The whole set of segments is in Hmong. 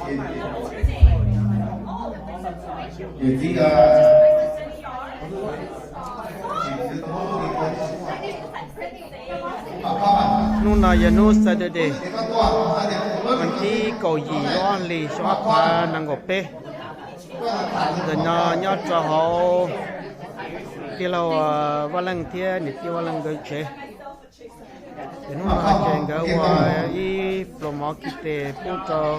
Hnub no yog hnub Saturday, vas thib kaum yim lub ob hlis xyoo ob phav nees nkaum peb. Ntawm no nyob rau hauv tij laug Vaj Leej thiab niam tij Vaj Leej nkawd tsev. Ces hnub no ces nkawd ua ib pluas mov kiv tes pub rau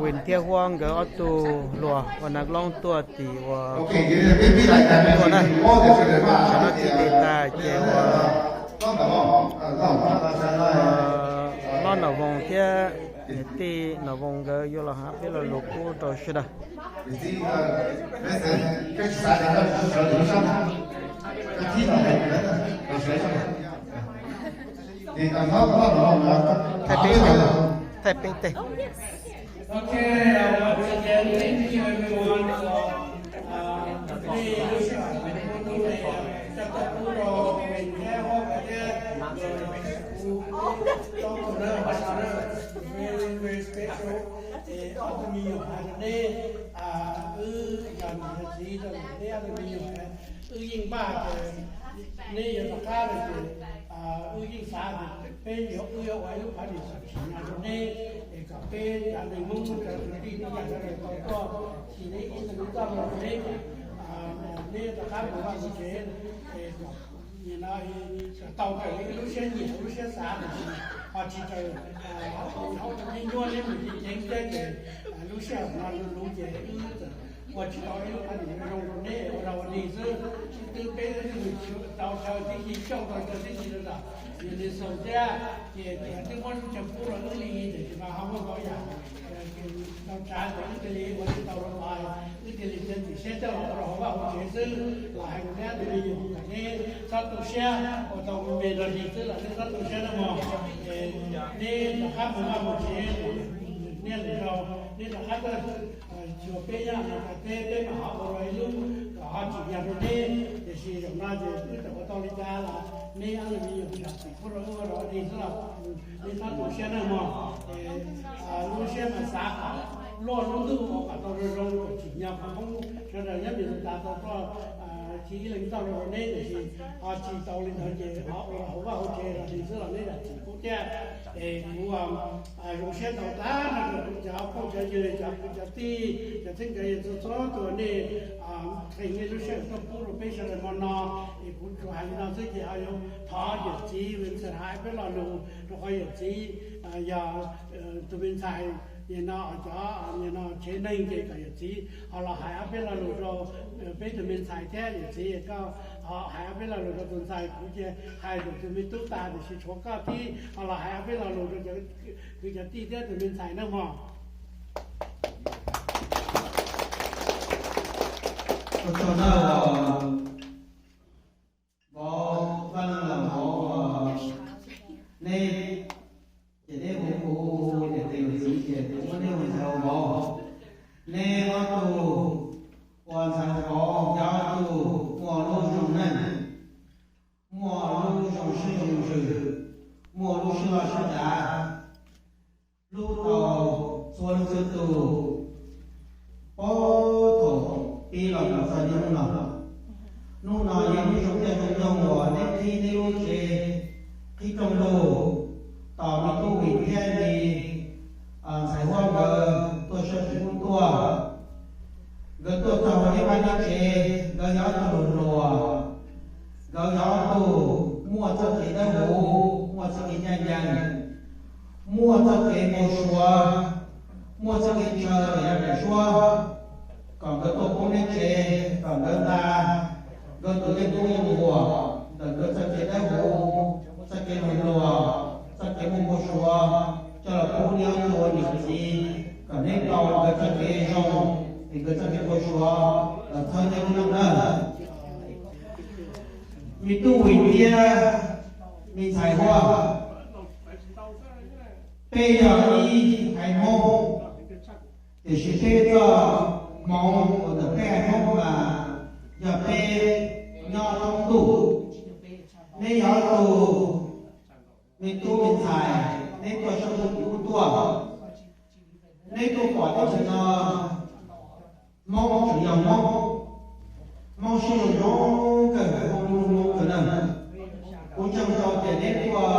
Win thiab Huab nkawd ob tug hluas ua nas loob tuaj tim ua tuaj na. Tam no kiv tes tas ces ua hlob Nom Voos thiab niam tij Nom Voos nkawd yuav los hais peb lo lus pub rau sawv daws. Thaij peb teg, thaij peb teg. Okay, uh, once again, thank you everyone for, uh, the last year, uh, we had, uh, very, very special, uh, ob tug me nyuam hais rau neb, uh, wb yog niam yog txiv rau neb ob tug me nyuam, wb yeej npaj tias neb yuav rov qab los ces, uh, wb yeej xav tias peb yuav, wb yuav ua ib lub party txom txom nyem rau neb, es kom peb cov neeg Hmoob cov kwv tij neej tsa sawv daws tau tuaj, sim neb ib tug me txoj los rau neb, neb rov qab mus vaj mus tsev, es kom nim no tau raws li wb lub siab nyiam lub siab xav, tiam sis ho tsis raws, neb nyuaj neb mus ceev ceev thiab ces lub sij hawm no luv luv ces wb txawm ua tsis tau ib lub party zoo rau neb ua rau ua dig xwb. Twb peb lub twb tau chaw tib si, xyooj tau chaw tib si rau ntawm Unesco thiab, ces twb muab lub chaw pub rau wb li, tiam sis mas ho muaj ntau yam tau tsav ces wb thiaj li ua tsis tau rau qhov wb thiaj li txiav txim siab coj los ua rau hauv vaj hauv tsev xwb. Los hais rau neb tus me nyuam kom neb txhob tu siab, ua tau me me rau dig xwb los neb txhob tu siab nawb mog. Neb rov qab mus vaj mus tsev, niaj lwm zaus neb rov qab tuaj xyuas peb nyob hauv teb, peb mam ho ua rau ib lub kom ho tsim nyog rau neb. Tiam sis zaum no ces wb txawm ua tau li cas los neb ob tug me nyuam zam txim pub rau wb ua rau dig xwb los neb txhob tu siab nawb mog. Lub siab mas xav kom luaj lub ntuj ua kom tau zoo zoo kom tsim nyog kom Hmoob sawv daws nyob Minnesota tau tuaj, tsis ib leeg txoj rau neb, tiam sis ho tsis tau li ntawd ces ho ua rau hauv vaj hauv tsev los dig xwb los neb zam txim pub thiab. Es kuv zoo siab ntau tag nrho rau kuv cov phooj cov ywg, cov kwv cov tij, cov txheeb cov yawg txhua txhua tus nej qhia nej lub sij hawm tuaj pub rau peb sawv daws hmo no. Es kuv tsuas hais li no xwb ces ho yuav thov yawm txiv Vincent hais peb lo lus, rau qhov yawm txiv yog tus me ntxhais nim no cov nim no tsev neeg ces kom yawm txiv ho los hais ob peb lo lus rau peb tus me ntxhais thiab. Yawm txiv koj ho hais ob peb lo lus rau tus ntxhais. Kuv ces hais rau tus me tub tas tiam sis tshuav koj tib ho los hais ob peb lo lus rau cov kwv cov tij thiab tus me ntxhais nawb mog. Ua tsaug nawb vauv, Vaj Leej los vauv, neb ces neb hu kuv hu niam tais yawm txiv ces kuv muab neb hu ntxhais hu vauv. Neb ob tug ua ntxhais vauv yog ob tug muaj lub zoo neej, muaj lub zoo siab zoo ntsws, muaj lub siab loj siab dav, hlub tau txhua leej txhua tus, puag thaum pib los mus txog niaj hnub no. Hnub no yog ib hnub zoo caij zoo nyoog uas neb qhib neb lub tsev, qhib rooj lug, tos me tub Vim thiab me ntxhais Huab nkawd tuaj sab tim ub tuaj. Nkawd tuaj txog hauv neb vaj neb tsev, nkawd yog ob tug hluas hluas, nkawd yog ob tug muaj txoj kev dawb huv, muaj txoj kev ncaj ncees, muaj txoj kev npau suav, muaj txoj kev ntshaw los yog ntshaw suab, kom nkawd tuaj poob neb tsev, kom nkawd nta, nkawd tus yeej tub yeej nquas, ntawm nkawd txoj kev dawb huv, txoj kev hluas hluas, txoj kev muaj npau suav, coj los pub neb ob tug ua niam txiv, kom neb tau nkawd txoj kev zoo, es nkawd txoj kev npau suav los thawb neb lub neej nawb. Me tub Vim thiab me ntxhais Huab, peb yog ib haiv Hmoob, tiam sis peb txoj hmoov uas ntawm peb haiv Hmoob mas yog peb nyob thoob ntuj. Neb yog ob tug me tub me ntxhais, neb tuaj sab ntuj tim ub tuaj. Neb tuaj pom teb chaws no, Hmoob tseem yog Hmoob, Hmoob siab zoo zoo kawg, Hmoob lub Hmoob kawg na. Kuv ntseeg tau tias neb tuaj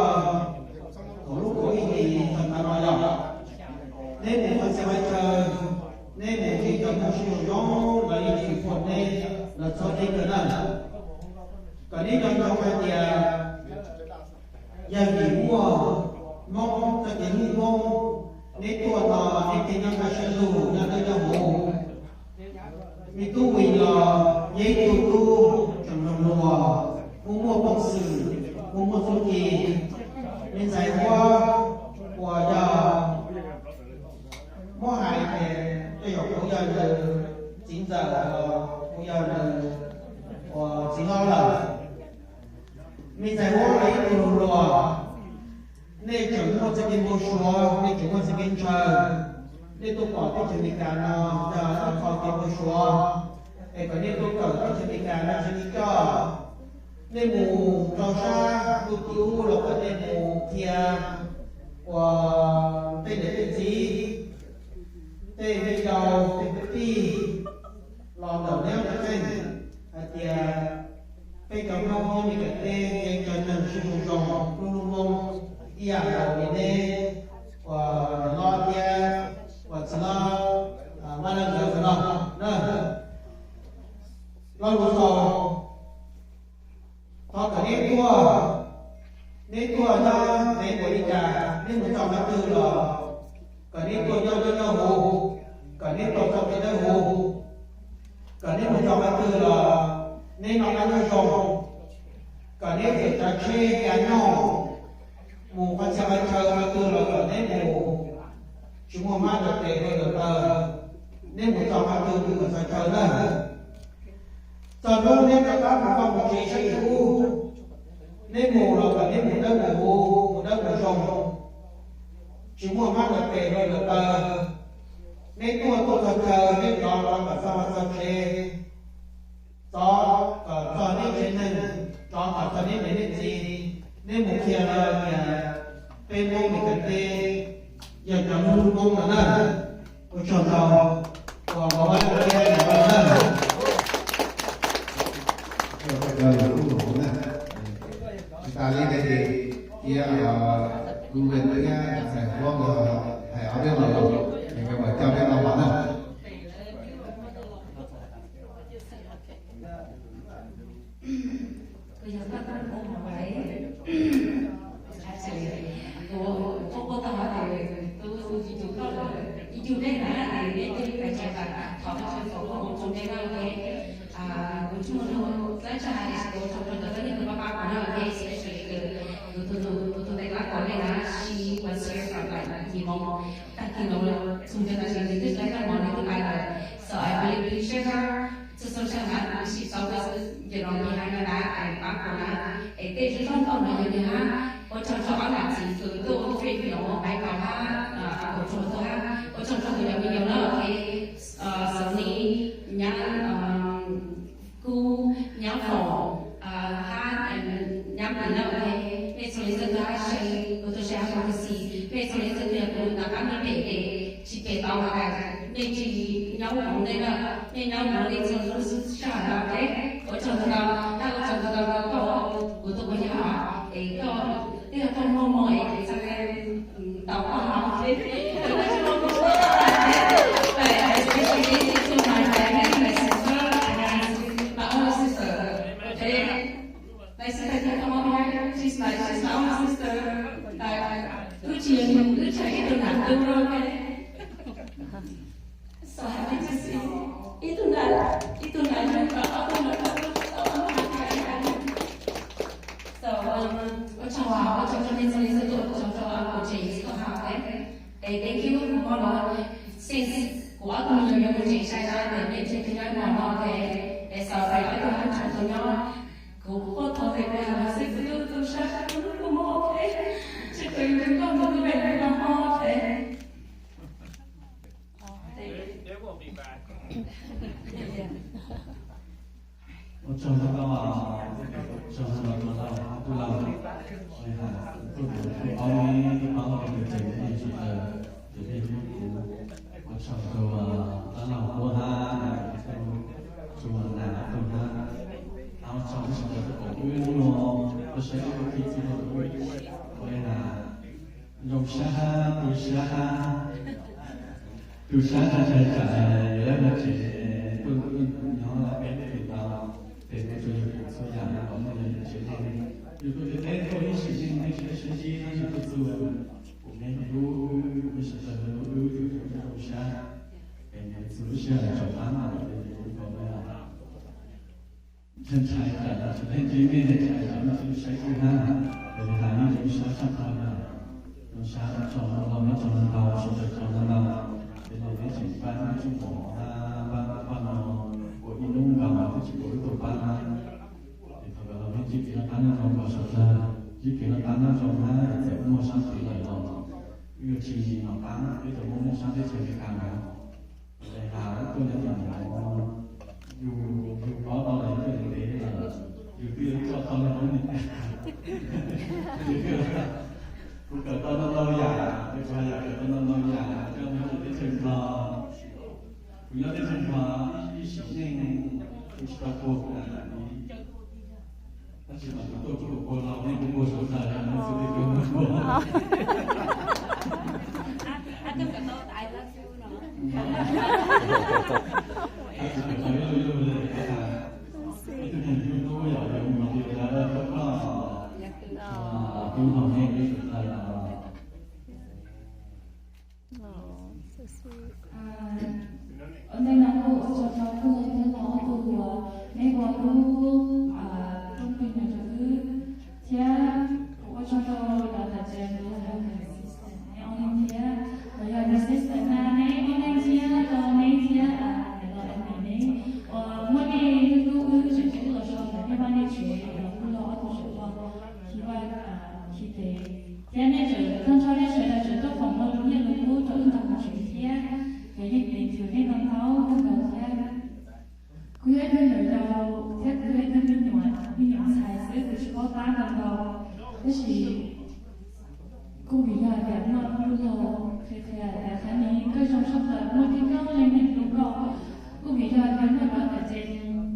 thaum lub kaum ib hlis tag no yog neb mus qhov txhia qhov chaw, neb mus ntsib cov Hmoob siab zoo zoo, lawv yeej tsis thuam neb, lawv txhawb neb kawg na. Kom neb nco ntsoov hais tias yog vim muaj Hmoob txoj kev hlub Hmoob, neb tuaj no neb thiaj nyob kaj siab lug, nyob dawb nyob huv. Me tub Vim los yog ib tug tub tseem hluas hluas, kuj muaj peev xwm, kuj muaj txuj ci. Me ntxhais Huab uas yog, muab hais ces tej zaum kuv yog nws txiv ntxawm, kuv yog nws uas txiv hlob lawm. Me ntxhais Huab los ib tug hluas hluas, nej tseem muaj txoj kev npau suav, nej tseem muaj txoj kev ntshaw, nej tuaj pom teb chaws Amelikas no yog ib qho kev npau suav, es kom nej tuaj kawm teb chaws Amelikas no tsis li coj. Nej mus rau sab ntuj tim ub los kom nej mus qhia uas tej niam tej txiv, tej viv ncaus tej kwv tij los ntawm neb ob txheej hais tias peb cov Hmoob nyob Amelikas teb yeej yog neeg siab zoo zoo, hlub hlub Hmoob ib yam nkaus li neb uas niam hlob thiab uas txiv hlob Mab Leej nkawd no na. Lo lus xaus, thov kom neb tuaj, neb tuaj nyob ntev npaum li cas, neb mus txog qhov twg los kom neb tuaj nyob dawb nyob huv, kom neb tuaj txoj kev dawb huv, kom neb mus txog qhov twg los neb noj qab nyob zoo, kom neb txawm tsav tsheb ya noj, mus qhov txhia qhov chaw qhov twg los kom neb mus tsis muaj mab nrog tes hluas nraug taw, neb mus txog qhov twg mus kom txog chaw na. Txog hnub neb rov qab mus vaj mus tsev sab tim ub, neb mus los kom neb mus dawb mus huv, mus dawb mus zoo, tsis muaj mab nrog tes hluas nraug taw. Neb tuaj tuaj txog chaw, neb rov rov kom txog vaj txog tsev, rov kom txog neb tsev neeg, rov kom txog neb niam neb txiv. Neb mus qhia lawv tias peb Hmoob Mes Kas teb yog cov hlub Hmoob no na. Ua tsaug ntau, ua ua vaj thiab ua vaj na. Tsis tas li ntawd ces cia Ruben thiab Ntxhais Huab nkawd hais ob peb lo lus, es nkawd mam coj peb tau los na. Kuv yog Paj Tub Hmoob Hauv Laiv. Actually, kuv, kuv quaj quaj tag hov ces tus YouTube, YouTube nej na, nej twb pais tsa tas thov Vajtswv foom koob hmoov rau nej na, ok. Kuv tsuas muaj lub txhab tsa hais tias kuv tsuas muaj ntawm txhab nej tus pab pab kuv na, ok, especially kuv tus, kuv tus tais tab tom nej na, she was here from like yim moo tag kis no, txog ntawm no ces nws twb tau kab mob nws twb pais lawm. So I really appreciate her. Txhua txhua zaus na kuv sim tau tus nce los nce hab na, es pab kuv na, es tej zaum zoo nkauj no yog nws hab. Ua tsaug rau ob niam txiv tus tuaj ua free video pab kuv hab, kuv tsuas tuaj hab. Ua tsaug rau tus yog video na, ok. Xeev Lis, nyab, Kub, nyab Foom, hab nyab Pim na, ok. Nej txhua leej txhua tug hab, se kuv tus se hab kuv tus xis, nej txhua leej txhua tug yog kuv nram qab me pem ces tsis pem tau hais tias nej tsis nyob hmoov nej na, nej nyob hmoov nej txhua lub sij hawm no, ok. Ua tsaug ntau ntau, hab ua tsaug ntau ntau rau koj, kuv tus phooj ywg hab, es koj twb yog koj muaj hmoo es txhaj le tau koj hab, ok. But especially to my family, my sister, and my older sister, okay? My sister can come up here. She's my, she's my older sister. Like, wb tsis, wb tsis ib tug nam tub, okay? So happy to see you. Ib tug nam, ib tug nam yug tau ob tug nam tub, tau ob tug nam tub. So, um, ua tsaug, ua tsaug rau nej txhua leej txhua tus, ua tsaug rau kuv tsev txhua hab, okay? Es thank you, mo no, since kuv ob tug me nyuam yuav mus tsev sai na, ces nej ntshe twb nyob mo no, okay? Es so peb ob tug hab tseem tau nyob. Kuv quaj thaum peb mus xwb, kuv twb tu sab kuv lub mob, okay? Tsis tau yus koj mus twb peb lub mob, okay? Ua tsaug ntau, ua tsaug ntau rau tau hab kuj laug, kuj laug, kuj laug, kuj laug, kuj laug, kuj laug, kuj laug, kuj laug, Sab, tus sab ntshai tsam yuav lawv mus tsev, tuaj nyob peb tus tau, ces kuv tsuas yog kuv txhua yam kom nej tsev neeg, yus kuj teb teb tuaj ib sim neej nej tsis sib ntsib tab sis tuaj txug kuv me lub, kuv me sawv daws lub wb tus sab, es txhua lub sij hawm tsom qab no los yog kuv nkaus no. Ntshai tsam tsis leej tsis nej ntshai tsam nej tsis saib kuj hab, es has ib zoo sab tshaj plaws na. Zoo sab tso los nej tso ntau, sawv daws tso ntau, es los nej tseem pab nej tsoom mov hab pab pab no ua ib hnub nkaus twb tsis pom wb tuaj pab na. Es thov kom los nej tsis kev noj qab nyob zoo nkaus sawv daws, tsis kev noj qab nyob zoo na, es txawm muaj sab tid lawm los wb yuav tsis noj qab, wb tau muaj muaj sab teb chaws Amelikas no. Ces has wb tuaj nyob tim no, yus, yus paub tau lawm yus tuaj ntev lawm, yus twb yuav coj tau nej lub neej, yus twb, kuv kawm tau ntau ntau yam, kuv has yam kawm tau ntau ntau yam coj mus rau teb chaws Nplog. Kuv nyob teb chaws Nplog ib sim neej kuv tsis tau puag kuv na, tab sis mas kuv tuaj kuv puag los nej kuv puag sawv daws, nej txhua tus kuv puag. Ua ntej no kuj ua tsaug rau kuj yog thiab los ob tug uas neb ua lub rooj plig no rau wb, thiab kuv ua tsaug rau lawv tawm tsev los yog assistant neb ob leeg thiab, los yog assistant na neb ob leeg thiab rau neb thiab, los neb uas muaj nej hlub wb tseem tseem los so ntawm nej vaj nej tsev los kuj yog ob tug tseem ua khi vaj khi tsev, thiab nej tseem tag nrho nej sawv daws tseem tuaj foom ua lub nyiaj lub kub rau wb nqa mus tsev thiab, ces yeej thank you nej ntau ntau kawg nkaus thiab. Kuv yog ib tug nyuam yaus thiab kuv yog ib tug me nyuam, me nyuam ntxhais xwb, kuv tsis paub tab ntau ntau, tab sis kuj vim yog tias muaj kuj laug qhia qhia tias qhov no koj zoo tshaj plaws muaj tib neeg leej niam hlub koj, kuj vim yog tias muaj lawv tawm tsev,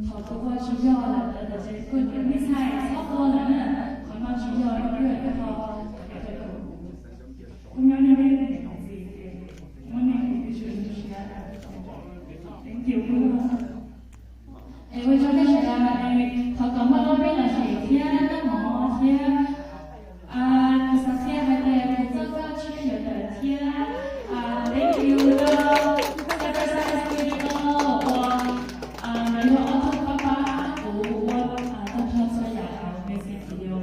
thaum kuv ua tsis yog lawm lawv tawm tsev kuj tias me ntxhais txhob ua lawm na, qhov no tsis yog ib yam qhov kuv nyob nej niam ntxim, muaj nej kuv tsis zoo siab. Thank you. Es ua tsaug nej sawv daws, thov kom muaj lub neej lom zem thiab noj mov thiab, kuv xav qhia hais tias kuv txoj koj tshiab yuav tawm thiab, thank you rau Cyber Science Studio uas nkawd yog ob tug pab pab kuv ua tag nrho txhua yam hauv music video.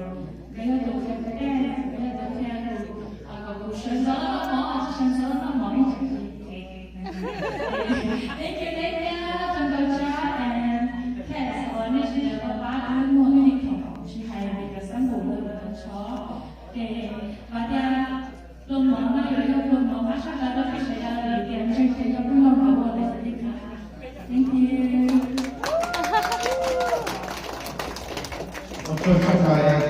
Nkawd yog tus qhia kuv tej, nkawd yog tus qhia kuv kom kuv sawv ntxov noj mov, tsis sawv ntxov noj mov ib tseem li ke. Thank you, thank you, thank you, Josh and Tess, uas nej sawv daws pab pab wb muaj ib thaum tsis hais li cov xab npum lawm tag nrho. Ces vam tias pluas mov no yuav yog pluas mov qab tshaj plaws rau peb sawv daws vim tias ntseeg tias yog kuj laug nkawd ua lawm xwb li cas. Thank you. Ua tsaug tshaj plaws